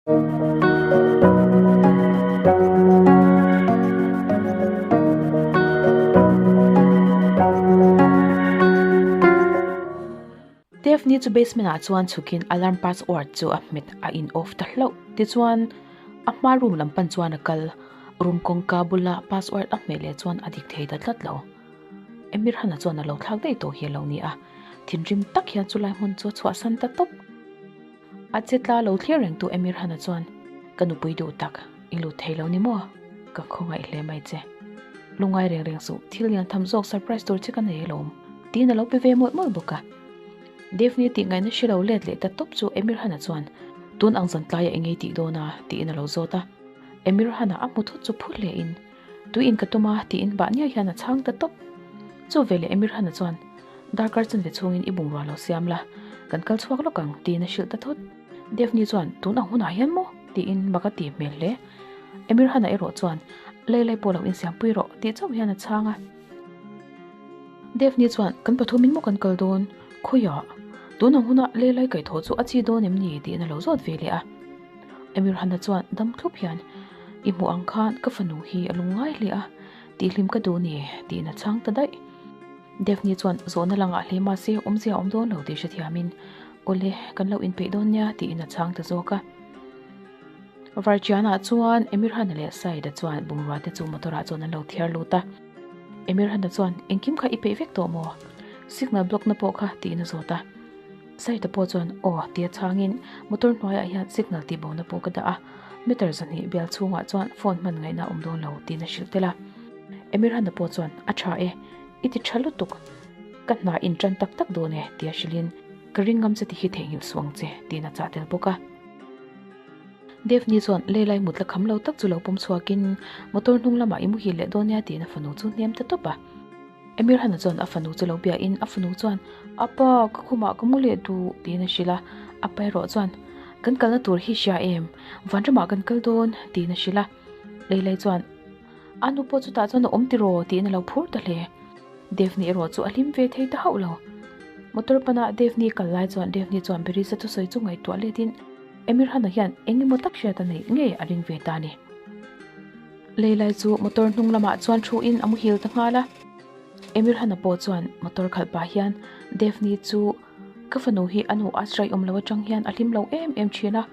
Daphne chu basement ah chuan chhukin alarm password chu a hmet a in off ta hlauh. Tichuan a hma room lam pan chuan a kal. Room kawngka bula password a hmeh leh chuan a dik thei ta tlat lo. Emir Hana chuan a lo thlak daih tawh hi a lo ni a. Thinrim tak hian chulai hmun chu a chhuahsan ta tawp. A che tla lo thlir reng tu Emir Hana chuan, Ka nupui duh tak, i lut thei lo ni maw? Ka khawngaih hle mai che. Lungai reng reng suh, thil lian tham zawk surprise tur che ka nei alawm, tiin a lo pe ve mawlh mawlh bawk a. Daphne tih ngaihna hre lo let leh ta tawp chu Emir Hana chuan, Tun ang zan tlaiah eng ngei tih dawn a? tiin a lo zawt a. Emir Hana a hmu thut chu phu hle in, Tuiin ka tum a, tiin bah niai hian a chhang ta tawp. Chu veleh Emir Hana chuan, Darkar chanve chhungin i bungrua lo siam la, kan kal chhuak lawk ang, tiin a hrilh ta thut. Daphne chuan, Tun ang hunah hian maw? tiin mak a ti hmel hle. Emir Hana erawh chuan, Lei lei pawh lo insiampui rawh, tih chauh hian a chhang a. Daphne chuan, Kan pathumin maw kan kal dawn? Khawiah? Tun ang hunah lei lai kaihthawh chu a chi dawn em ni? tiin a lo zawt ve leh a. Emir Hana chuan dam thlup hian, I hmuh ang khan ka fanu hi a lung ngai hle a, tihhlim ka duh ni, tiin a chhang ta daih. Daphne chuan zawhna langah hle mahse awmzia a awm dawn lo tih hrethiamin, Awle, kan lo inpeih dawn nia, tiin a chhang ta zawk a. Varchianah chuan Emir Hana leh Saida chuan bungrua te chu motor ah chuan an lo thiar lut a. Emir Hana chuan, Engkim kha i peih vek tawh maw? Signal block na pawh kha, tiin a zawt a. Saida pawh chuan, Aw, tia chhangin motor hnuaiah hian signal tih bona pawh ka dah a, meter 200 bial chhungah chuan phone hman ngaihna a awm dawn lo, tiin a hrilh tel a. Emir Hana pawh chuan, A tha e, i ti tha lutuk, ka hna in tan tak tak dawn e, tia hrilhin, Ka ring ngam che ti hi theihnghilh suh ang che, tiin a chah tel bawk a. Daphne chuan Leilai mut la kham lo tak chu lo pawm chhuakin motor hnung lamah i muhil leh dawn nia tiin a fanu chu hnem ta tawp a. Emir Hana chuan a fanu chu lo biain a fanu chuan, Apa, ka khumah ka mu leh duh, tiin a hrilh a. Apa erawh chuan, Kan kalna tur hi hria em? Vanramah kan kal dawn, tiin a hrilh a. Leilai chuan, A nu pawh chutah chuan a awm tiraw? tiin a lo phur ta hle. Daphne erawh chu a hlim ve thei ta hauh lo. Motor pana Daphne kal lai chuan Daphne chuan Berisa thusawi chu ngaihtuah letin Emir Hana hian eng emaw tak hriat a neih ngei a ring ve ta a ni. Leilai chu motor hnung lamah chuan thu in a muhil ta nghal a. Emir Hana pawh chuan motor khalh pah hian Daphne chu ka fanu hi a nu Asra i awm lo atang hian a hlim lo em em thin a,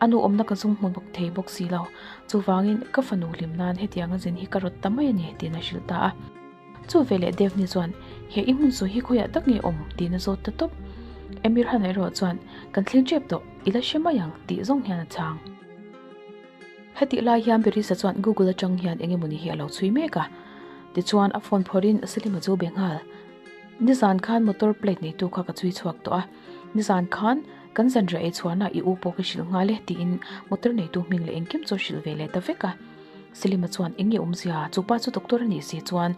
a nu awmna ka zung hmu bawk thei bawk si lo. Chuvangin ka fanu hlim nan hetianga zin hi ka rawt ta mai a ni tiin a hrilh ta a. Chu veleh Daphne chuan he i hmun sawi hi khawiah tak nge awm tiin a zawt ta tawp. Emir Hana erawh chuan kan thleng tep tawh i la hre mai ang tih zawng hian a chhang. Hetih lai hian Berisa chuan Google atang hian eng emawni hi a lo chhui mek a. Tichuan a phone phawrhin Salima chu be nghal. Nizan khan motor plate neitu kha ka chhui chhuak tawh a. Nizan khan kan zanriah ei chhuahna i u pawh ka hrilh nghal e tiin motor neitu hming leh engkim chu a hrilh ve leh ta vek a. Salima chuan eng nge awmzia chupa chu doctor a nih si chuan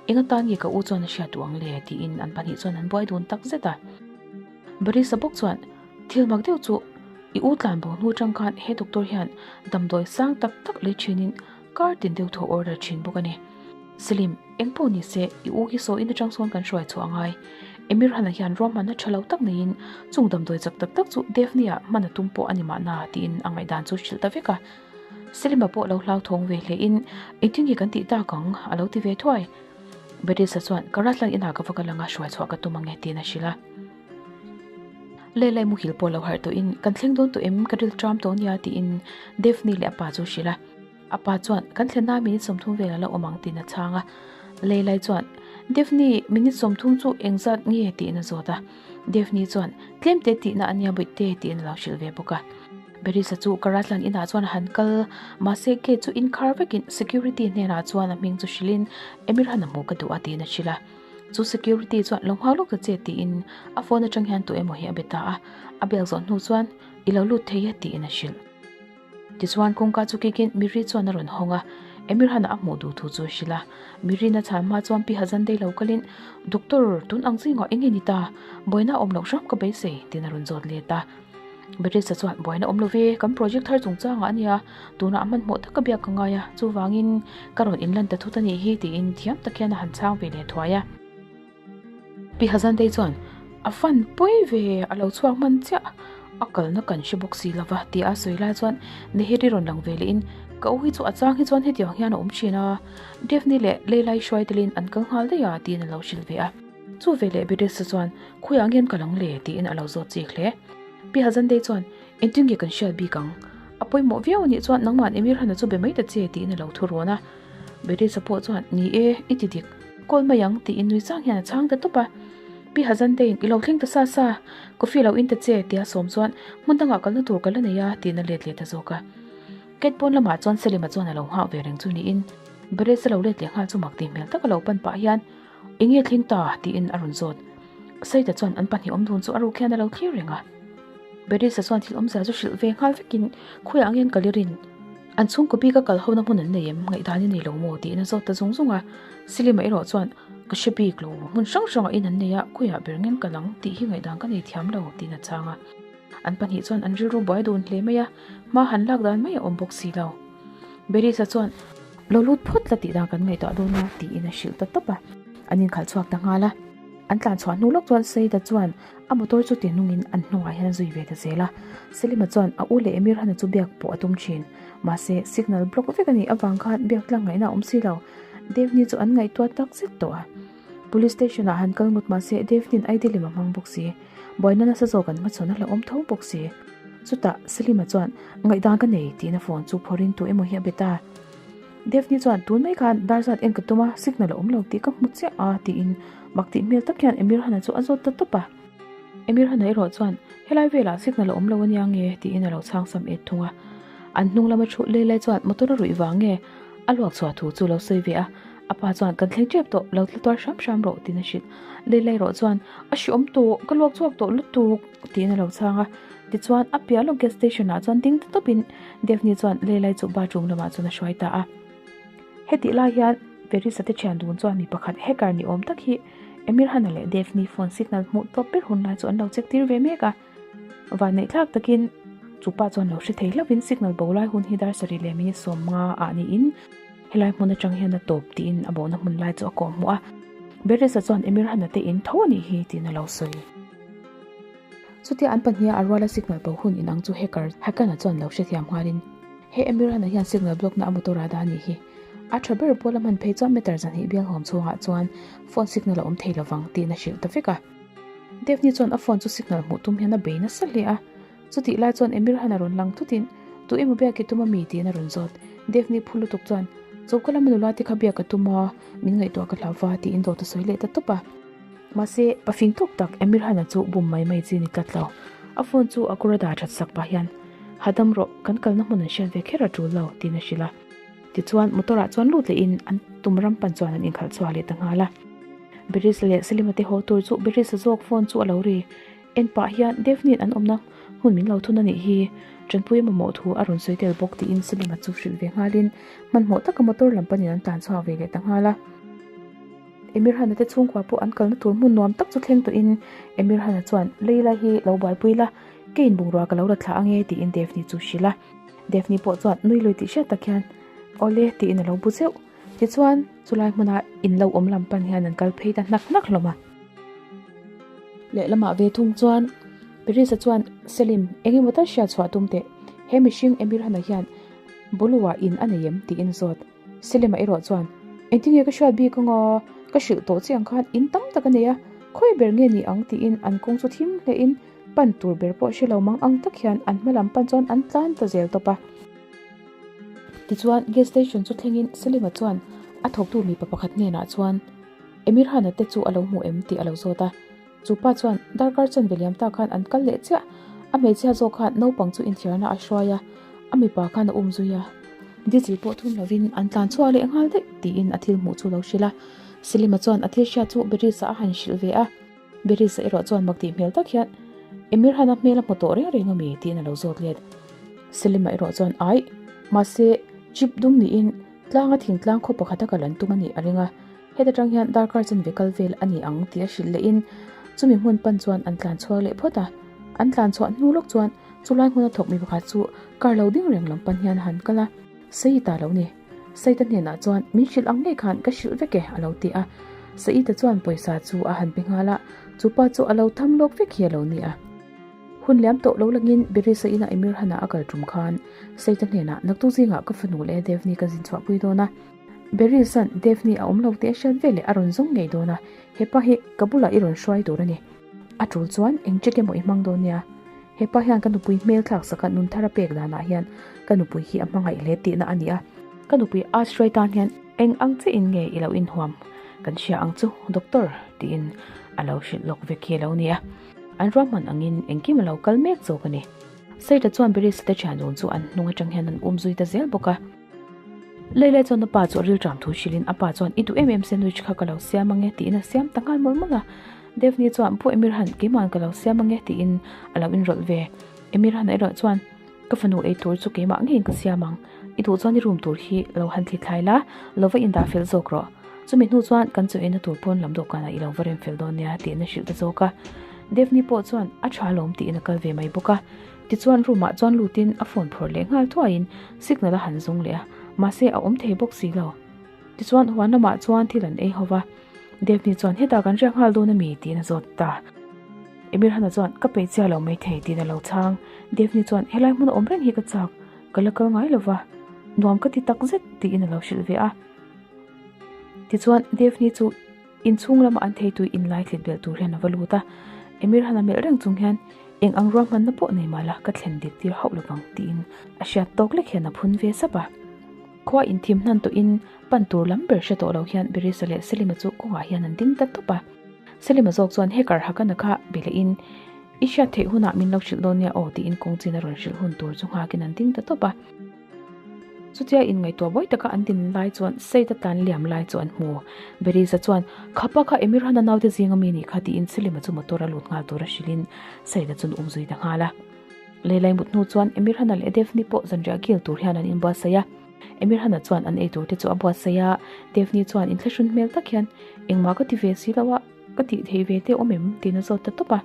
eng atan nge ka u chuan a hriat duh ang le tiin an pahnih chuan an buai dun tak zet a. Berisa bawk chuan Thil mak deuh chu i u tlan bo hnu atang khan he doctor hian damdawi sang tak tak lei thinin kar tin deuh thaw order thin bawk a ni. Salim, eng pawh ni se i u hi saw in atang sawn kan hruai chhuah angai. Emir Hana hian ruahmanna tha lo tak neiin chung damdawi chak tak tak chu Daphne ah hman a tum pawh a ni mahna tiin a ngaihdan chu hrilh ta vek a. Salima pawh lo hlauthawng ve hle in engtin nge kan tih tak ang a lo ti ve thuai. Berisa chuan ka ratlan inah ka va kal anga hruai chhuah ka tum ange tiin a hrilh a. Leilai muhil pawh lo harh tawhin kan thleng dawn tawh em ka ril tram tawh nia tiin Daphne leh a pa chu a hrilh a. A pa chuan kan thlen na minute 30 vel a la awm ang tiin a chhang a. Leilai chuan Daphne minute 30 chu engzat nge tiin a zawt a. Daphne chuan tlem te tihna a nia bawihte tiin a lo hrilh ve bawk a. Berisa chu Karatlan inah chuan a han kal mahse gate chu inkhar vekin security hnenah chuan a hming chu hrilhin Emir Han a hmuh ka duh a tiin a hrilh a. Chu security chuan lo nghak lawk ta che tiin a phone atang hian tu emaw hi a be ta a, a biak zawh hnu chuan i lo lut thei e tiin a hrilh. Tichuan kawngka chu kikin Miri chuan a rawn hawng a, Emir Han a hmuh duh thu chu a hrilh a. Miri'n a chhan hma chuan Pi Hazandei lo kalin Doctor, tun ang zingah eng nge ni ta? Buaina a awm loh hram ka beisei tiin a rawn zawt let a. Berisa chuan buaina awm lo ve, kan project thar chungchangah a nia, tunah hmanhmawh taka biak ka ngai a, chuvangin ka rawn inlan ta thut a nih hi tiin thiam tak hian a han chhang ve leh thuai a. Pi Hazandei chuan a fan pawi ve, a lo chhuak hman chiah, A kalna kan hre bawk si lova tia a sawi lai chuan Neheri rawn lang ve lehin ka u hi chu a chang hi chuan hetiang hian a awm thin a, Daphne leh Leilai hruai telin an kal nghal daih a tiin a lo hrilh ve a. Chu veleh Beresa chuan khawiah nge an kal ang le tiin a lo zawt chik hle. Pi Hazandei chuan engtin nge kan hriat bik ang? A pawimawh viau anih chuan nangmah Emir Hana chu be mai ta che tiin a lo thu rawn a. Beresa pawh chuan ni e, i ti dik. Call mai ang tiin nui chang hian a chhang ta tawp a. Pi Hazandeiin i lo thleng ta sa sa, coffee lo in ta che tia sawm chuan hmun dangah kalna tur ka la nei a tiin a let leh ta zawk a. Gate pawn lamah chuan Selima chuan a lo nghak ve reng chu niin Beresa lo let leh nghal chu mak tih hmel tak a lo pan pah hian Eng nge thleng ta? tiin a rawn zawt. Saita chuan an pahnih awm dun chu a ruk hian a lo thlir reng a. Berisa chuan thil awmzia chu hrilh ve nghal vekin khawiah nge an kal i rin? An chhungkaw bika kal hona hmun an nei em? Ngaihdan i nei lo maw? tiin a zawt ta zung zung a. Silima erawh chuan Ka hre bik lo, hmun hrang hrangah in an nei a, khawiah ber nge an kal ang tih hi ngaihdan ka nei thiam lo, tiin a chhang a. An pahnih chuan an rilru buai dun hle mai a, hma han lak dan mai a awm bawk si lo. Berisa chuan Lo lut phawt la tih dan kan ngaihtuah dawn a tiin a hrilh ta tawp a, an inkhalh chhuak ta nghal a. An tlan chhuah hnu lawk chuan Saida chuan a motor chu ti hnungin an hnungah hian a zui ve ta zel a. Selima chuan a u leh Emir Hana chu biak pawh a tum thin. Mahse, signal block vek a nih avang khan biak tlang ngaihna a awm si lo. Devni chu an ngaihtuah tak zet tawh a. Police station ah han kal ngawt mahse Devni'n ID lem a hmang bawk si. Buaina nasa zawk an hmachhawn a hlauhawm tho bawk si. Chutah Selima chuan ngaihdan ka nei tiin a phone chu phawrhin tu emaw hi a be ta. Daphne chuan tun mai khan dar zat en ka tum a, signal a awm lo tih ka hmu chiah a tiin mak tih hmel tak hian Emir Hana chu a zawt ta tawp a. Emir Hana erawh chuan helai velah signal a awm lo ania nge tiin a lo chhang sam et thung a. An hnung lama thu lei lai chuan motor a ruih vang nge a luak chhuah thu chu lo sawi ve a. A pa chuan kan thleng tep tawh lo tla tuar hram hram rawh tiin a hrilh. Lei lai erawh chuan a hreawm tawh ka luak chhuak tawh lutuk tiin a lo chhang a. Tichuan a piah lawk gas station ah chuan ding ta tawpin Daphne chuan Leilai chu bathroom lamah chuan a hruai ta a. Hetih lai hian Verisa te thian dun chuan mi pakhat hacker ni awm tak hi Emir Hana leh Daphne phone signal hmuh tawp ber hun lai chu an lo check tir ve mek a. Vanneih thlak takin chu pa chuan lo hre thei hlauhin signal bo lai hun hi dar sarih leh minute 15 ah niin helai hmun atang hian a tawp tiin a bohna hmun lai chu a kawh hmuh a. Verisa chuan Emir Hana te in tho a nih hi tiin a lo sawi. Chutia an pahniha a ruala signal bo hun inang chu hacker Hakan-a chuan lo hrethiam nghalin, He Emiran-a hian signal block na a motor a dah a nih hi. A tha ber pawl a hman phei chuan meter zahnih bial huam chhungah chuan phone signal a awm thei lovang tiin a hrilh ta vek a. Devni chuan a phone chu signal hmuh tum hian a bei nasa hle a. Chutih lai chuan Emirhan a rawn lang thutin, Tu emaw biak i tum a mi? tiin a rawn zawt. Devni phu lutuk chuan, Choka lama nula te kha biak ka tum a, min ngaihtuah ka hlau va tiin dawt a sawi leh ta tawp a. Mahse, pafing tawk tak Emir Hana chu bum mai mai chi ni tlat lo. A phone chu a kawr a dah that sak pah hian, Hadam rawh, kan kalna hmun an hriat ve kher a tul lo, tiin a hrilh a. Tichuan, motor ah chuan lut lehin an tum ram pan chuan an inkhalh chhuah leh ta nghal a. Beris leh Selima te haw tur chu Beris-a zawk phone chu a lo ri. En pah hian Daphne-in an awmna hmun min lo thun a nih hi, tanpui a mamawh thu a rawn sawi tel bawk tiin Selima chu hrilh ve nghalin hmanhmawh taka motor lam panin an tlan chhuak ve leh ta nghal a. Emir Hana te chhungkua pawh an kalna tur hmun nuam tak chu thleng tawhin Emir Hana chuan Leila hi lo buaipui la, ke in bungrua ka lo la thlah ange tiin Daphne chu hrilh a. Daphne pawh chuan nui lui tih hriat tak hian Awle tiin a lo bu zeuh. Tichuan chulai hmuna in lo awm lam pan hian an kal phei ta hnak hnak hlawm a. Lehlamah ve thung chuan Perisa chuan Selim eng emaw tal hriat chhuah tum teh, he mihring Emir Hana hian Buluah in a nei em tiin zawt. Selema erawh chuan, Engtinge ka hriat bik anga, ka hrilh tawh che ang khan in tam tak a nei a, khawi ber nge ni ang tiin an kawng chu thim hlehin pan tur ber pawh hre lo mang ang tak hian an hma lam pan chuan an tlan ta zel tawp a. Tichuan gas station chu thlengin Selema chuan a thawktu mipa pakhat hnenah chuan Emir Hana te chu a lo hmu em tih a lo zawt a. Chu pa chuan darkar chanve liam ta khan an kal leh chiah, a hmeichhia zawk khan naupang chu inthiarna a hruai a, a mipa khan a um zui a. Diesel pawh thum lovin an tlan chhuak leh nghal daih tiin a thil hmuh chu lo hrilh a. Selima chuan a thil hriat chu Berisa a han hrilh ve a. Berisa erawh chuan mak tih hmel tak hian, Emir han a hmel a hmu tawh reng reng ami? tiin a lo zawt let. Selima erawh chuan, Aih, mahse jeep dum niin tlanga thingtlang khaw pakhata kal an tum a nih a ring a. Heta tang hian darkar chanve kal vel a ni ang tih a hrilh lehin chumi hmun pan chuan an tlan chhuak leh phawt a. An tlan chhuah hnu lawk chuan chulai hmuna thawk mi pakhat chu car lo ding reng lam pan hian a han kal a, Saita lo ni. Saita hnenah chuan min hrilh ang ngei khan ka hrilh vek e a lo ti a. Saita chuan pawisa chu a han pe nghal a, chupa chu a lo tham lawk vek hi a lo ni a. Hun liam tawh lo langin Berisa ina Emir Hana a kal tum khan Seita hnenah naktuk zingah ka fanu leh Devni ka zin chhuahpui dawn a. Berisa'n Devni a awm lo teh hriat veleh a rawn zawng ngei dawn a, hepa hi ka bulah i rawn hruai tur a ni. A tul chuan eng check emaw i hmang dawn nia. Hepa hian ka nupui hmel thlak saka nun thar a pek danah hian ka nupui hi a hmangaih hle tihna a ni a. Ka nupui Ashray tan hian eng ang che in nge i lo inhuam kan hria ang chu Doctor tiin a lo hrilh lawk vek hi a lo ni a. An ruahman angin engkim a lo kal mek zawk a ni. Saita chuan Berisa te thian dun chu an hnung atang hian an um zui ta zel bawk a. Leilai chuan a pa chu a rilṭam thu hrilhin a pa chuan i duh em em sandwich kha ka lo siam ange tiin a siam ta nghal mawlh mawlh a. Devni chuan Pu Emirhan keima'n ka lo siam ange tiin a lo inrawlh ve. Emirhan erawh chuan Ka fanu ei tur chu keimah ngeiin ka siam ang, i duh chuan i room tur hi lo han thli thlai la, lo va indah fel zawk rawh. Chumi hnu chuan kan chaw eina tur pawn lam dawhkanah i lo va rem fel dawn nia tiin a hrilh ta zawk a. Devni pawh chuan a tha lawm tiin a kal ve mai bawk a. Tichuan room ah chuan lutin a phone phawrh leh nghal thuaiin signal a han zung leh a, mahse a awm thei bawk si lo. Tichuan huan lamah chuan thil an ei ho va, Devni chuan hetah kan riak nghal dawn ami tiin a zawt ta. Emirhana chuan ka peih chiah lo maithei tiin a lo chhang. Devni chuan helai hmun a awm reng hi ka chak, ka la kal ngai lo va, nuam ka ti tak zet tiin a lo hrilh ve a. Tichuan Devni chu inchhung lama an theitui inlai thlit belh tur hian a va lut a, Emirhana melh reng chung hian Eng ang ruahmanna pawh nei mah la ka thlen dik tir hauh lovang tiin a hriat tawk lek hian a phun ve sap a. Khua inthim hnan tawhin pan tur lam ber hre tawh lo hian Berisa leh Selima chu kawngah hian an ding ta tawp a. Selima zawk chuan Hacker Hakana kha be lehin I hriat theih hunah min lo hrilh dawn nia aw tiin kawng chin a rawn hrilh hun tur chu nghakin an ding ta tawp a. Chutia inngaihtuah buai taka an din lai chuan Said a tlan liam lai chu an hmu. Beriza chuan, Khapa kha Emir Hana naute zinga mi nih kha tiin Selima chu motor a lut nghal tur a hrilhin Said a chun um zui ta nghal a. Leilai mut hnu chuan Emir Hana leh Devni pawh zanriah kil tur hian an inbuatsaih a. Emir Hana chuan an eitur te chu a buatsaih a, Devni chuan inthlahrun hmel tak hian, Engmah ka ti ve si lo a, ka tih theih ve te awm em? tiin a zawt ta tawp a.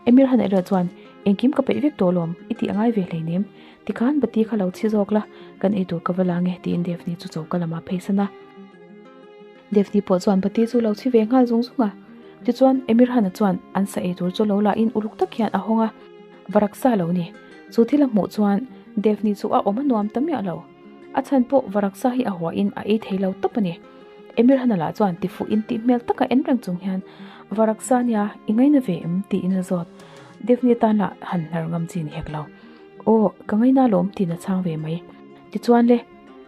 Emir Hana erawh chuan, Engkim ka peih vek tawh lawm, i tih a ngai ve hleinem. Tikhan bati kha lo chhi zawk la, kan ei tur ka va la nge tiin Devni chu choka lamah phei san a. Devni pawh chuan bati chu lo chhi ve nghal zung zung a. Tichuan Emir Hana chuan an sa ei tur chu lo la in uluk tak hian a hawng a, va raksa lo ni. Chu thil a hmuh chuan Devni chu a awm a nuam ta miah lo. A chhan pawh va raksa hi a huah in a ei thei lo tawp a ni. Emir Hana lah chuan tifuh in tih hmel taka en reng chung hian va raksa nia i ngaina ve em tiin a zawt. Devni tan lah han hnar ngam chi ni hek lo. Aw, ka ngaina lawm tiin a chhang ve mai. Tichuan le,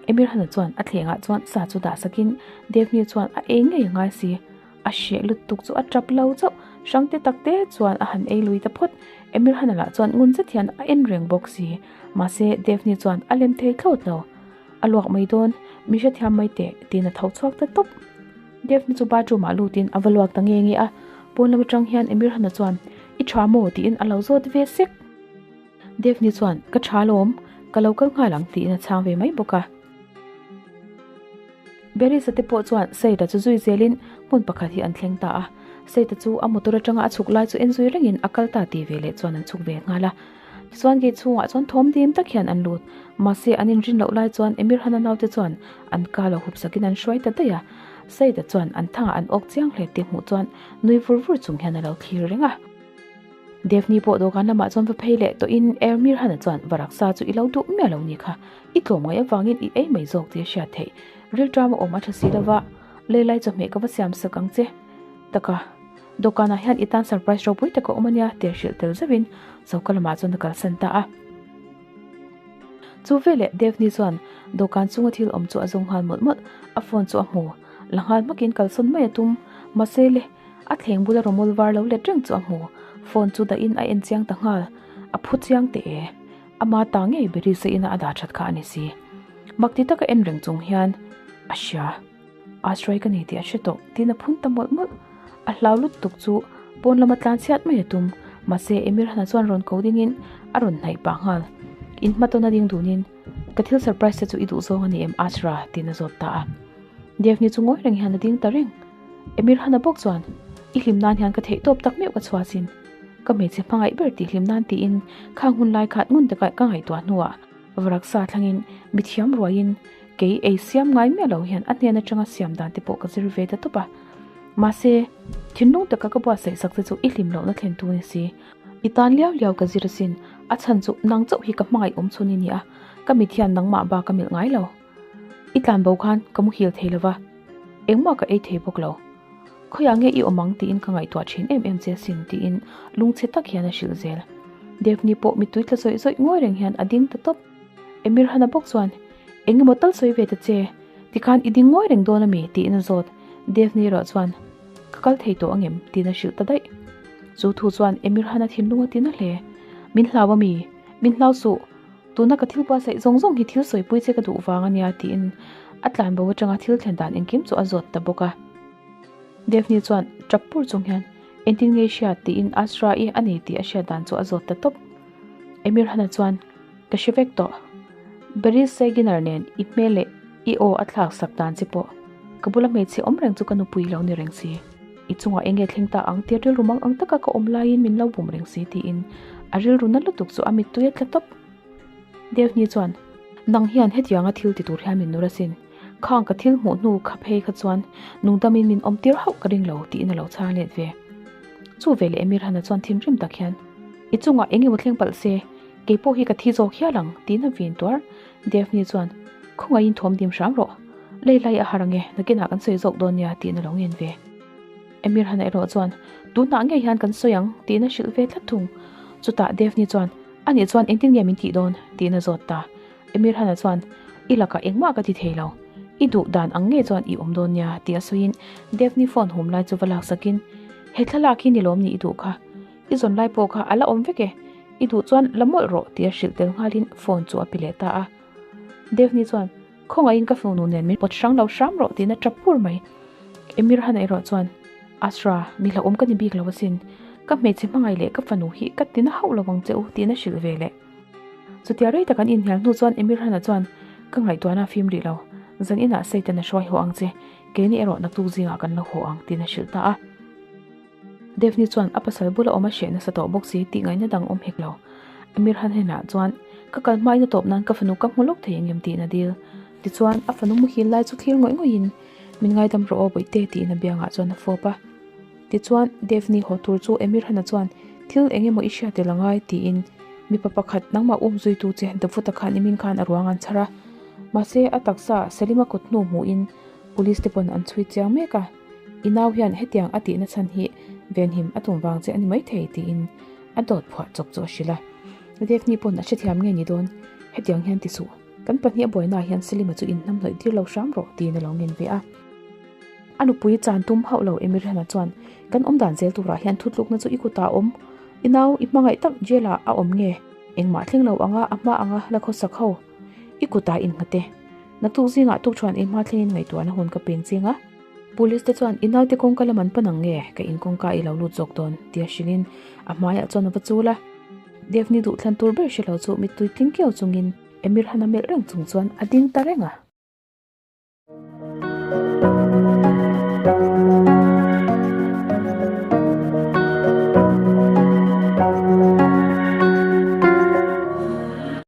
Emir Hana chuan a thlengah chuan sa chu dah sakin Devni chuan a ei ngei a ngai si. A hreh lutuk chu a tap lo chauh, hrang te tak te chuan a han ei lui ta phawt. Emir Hana lah chuan ngun zet hian a en reng bawk si. Mahse, Devni chuan a lem thei thlawt lo. A luak mai dawn, mi hrethiam mai teh tiin a tho chhuak ta tawp. Devni chu bathroom ah lutin a va luak ta nge nge a, pawn lam atang hian Emir Hana chuan, I tha maw? tiin a lo zawt ve sek. Devni chuan, Ka tha lawm, ka lo kal nghal ang tiin a chhang ve mai bawk a. Berisa te pawh chuan Saida chu zui zelin hmun pakhat hi an thleng ta a. Saida chu a motor atanga a chhuk lai chu en zui rengin a kal ta ti ve leh chuan an chhuk ve nghal a. Tichuan gate chhungah chuan thawm dim tak hian an lut. Mahse an inrin loh lai chuan Emir Hana naute chuan an ka lo hup sakin an hruai ta daih a. Saida chuan an thangah an awk chiang hle tih hmuh chuan nui vur vur chung hian a lo thlir reng a. Devni pawh dawhkan lamah chuan va phei leh tawhin Ermir Hana chuan Varaksa chu i lo duh miah lo ni kha, i tlawm ngaih avangin i ei mai zawk tih a hriat theih. Rilṭam a awm a ṭha si lova, leilai chawhmeh ka va siam sak ang che. Taka, dawhkanah hian i tan surprise ropui tak a awm ania tih a hrilh tel zauhin choka lamah chuan a kalsan ta a. Chu veleh Devni chuan dawhkan chunga thil awm chu a zawng nghal mawlh mawlh, a phone chu a hmu. La nghal hmakin kalsawn mai a tum, mahse le, A thleng bula rawmawl var lo let reng chu a hmu. Phone chu dahin a en chiang ta nghal. A phu chiang teh e. Ama ta ngei Berisa ina a dah that kha a ni si. Mak ti taka en reng chung hian a hria. Ashray ka ni tih a hre tawh tiin a phun ta mawlh mawlh. A hlau lut tuk chu pawn lama tlan chhiat mai a tum. Mahse Emir Hana chuan rawn ko dingin a rawn hnaih pah nghal. In hmatawn a ding dunin ka thil surprise te chu i duh zawng a ni em Ashra? tiin a zawt ta a. Devni chu ngawi reng hian a ding ta reng. Emir Hana bawk chuan, I hlim nan hian ka theih tawp tak meuh ka chhuah sin. Ka hmeichhe hmangaih ber tih hlim nan tiin khang hun lai khat ngun taka ka ngaihtuah hnuah varaksa thlangin mithiam ruaiin kei ei siam ngai miah lo hian a hnen atanga siam dan te pawh ka zir ve ta tawp a. Mahse, thinlung taka ka buatsaih sak te chu i hlim lohna thlen tu ni si. I tan liau liau ka zir asin, a chhan chu nang chauh hi ka hmangaih awm chhun i ni a, ka mit hian nangmah bak a milh ngai lo. I tlan bo khan ka muhil thei lo va, engmah ka ei thei bawk lo. Khawiah nge i awm ang tiin ka ngaihtuah thin em em che asin tiin lungchhe tak hian a hrilh zel. Devni pawh mittui tla zawih zawih ngawi reng hian a ding ta tawp. Emir Hana bawk chuan, Eng emaw tal sawi ve ta che, tikhan i ding ngawi reng dawn ami? tiin a zawt. Devni erawh chuan, Ka kal thei tawh angem? tiin a hrilh ta daih. Chu thu chuan Emir Hana thinlung a ti na hle. Min hlau ami? Min hlau suh! Tuna ka thil buatsaih zawng zawng hi thil sawipui che ka duh vang a nia tiin a tlanbo atanga thil thlen dan engkim chu a zawt ta bawk a. Devni chuan tap pur chung hian engtin nge i hriat tiin Asra i a ni tih a hriat dan chu a zawt ta tawp. Emir Hana chuan ka hre vek tawh. Baris Sayginer nen i hmel leh i aw a thlak sak dan che pawh ka bula hmeichhe awm reng chu ka nupui lo ni reng si. I chungah enge thleng ta ang tia rilru mang ang taka ka awm laiin min lo bum reng si tiin a rilru na lutuk chu a mittui a tla tawp. Devni chuan, Nang hian hetianga thil ti tur hian min nur asin. Khang ka thil hmuh hnu kha phei kha chuan nungdamin min awm tir hauh ka ring lo tiin a lo chhang let ve. Chu veleh Emir Hana chuan thinrim tak hian, I chungah eng emaw thleng palh se, kei pawh hi ka thi zawk hial ang tiin a vin tuar. Devni chuan, Khawngaihin thawm dim hram rawh. Lei lai a har ange, nakinah kan sawi zawk dawn nia tiin a lo ngen ve. Emir Hana erawh chuan, Tunah ngei hian kan sawi ang tiin a hrilh ve tlat thung. Chutah Devni chuan, Anih chuan engtin nge min tih dawn? tiin a zawt ta. Emir Hana chuan, I lakah engmah ka ti thei lo. I duh dan ang ngei chuan i awm dawn nia ti a sawiin Devni phone hum lai chu va laksakin, He thlalak hi ni lawm ni i duh kha? I zawn lai pawh kha a la awm vek e. I duh chuan la mawlh rawh ti a hrilh tel nghalin phone chu a pe leh ta a. Devni chuan, Khawngaihin ka fanu nen min pawt hrang lo hram rawh tiin a tap pur mai. Emir Han erawh chuan, Asra, mi hlauhawm ka ni bik lo asin. Ka hmeichhe hmangaih leh ka fanu hi ka tina hauh lo ang che u tiin a hrilh ve leh. Chutia rei tak an inhnial hnu chuan Emir Hana chuan, Ka ngaihtuahna a fim rih lo. Zan inah Satan a hruai haw ang che. Keini erawh naktuk zingah kan lo haw ang tiin a hrilh ta a. Devni chuan a pasal bula awm a hreh nasa tawh bawk si tih ngaihna dang awm hek lo. Amir Han hnenah chuan, Ka kal hmain a tawp nan ka fanu ka hmu lawk thei engem tiin a dil. Tichuan, a fanu muhil lai chu thlir ngawih ngawih in, Min ngaidam rawh aw bawihte tiin a biangah chuan a fawp a. Tichuan, Devni haw tur chu Amir Hana chuan, Thil eng emaw i hriat tel angai tiin mipa pakhat nangmah um zuitu che Davuta khan i min khan a ruang an chhar a. Mahse, a taksa Salima kut hnu hmuhin Police te pawn an chhui chiang mek a. I nau hian hetiang a tihna chhan hi venhim a tum vang che a ni maithei tiin a dawt phuah chawp chu a hrilh a. Devni pawn a hrethiam nge ni dawn? Hetiang hian ti suh, kan pahnih a buainaah hian Selima chu inhnam hnawih tir lo hram rawh tiin a lo ngen ve a. A nupui chan tum hauh lo Emirhana chuan kan awm dan zel turah hian thutlukna chu i kutah a awm. I nau i hmangaih tak jail ah a awm nge? Engmah thleng lo anga a hma anga la khawsak ho i kutah innghat e. Naktuk zingah tukṭhuan ei hma thlengin ngaihtuahna hun ka peng ching a. Police te chuan i naute kawngka lam an pan ang nge ka in kawngka i lo lut zawk dawn tia hrilhin a hmaiah chuan a va chul a. Devni duhthlan tur ber hre lo chu mittui tling kiau chungin Emir Han a melh reng chung chuan a ding ta reng a.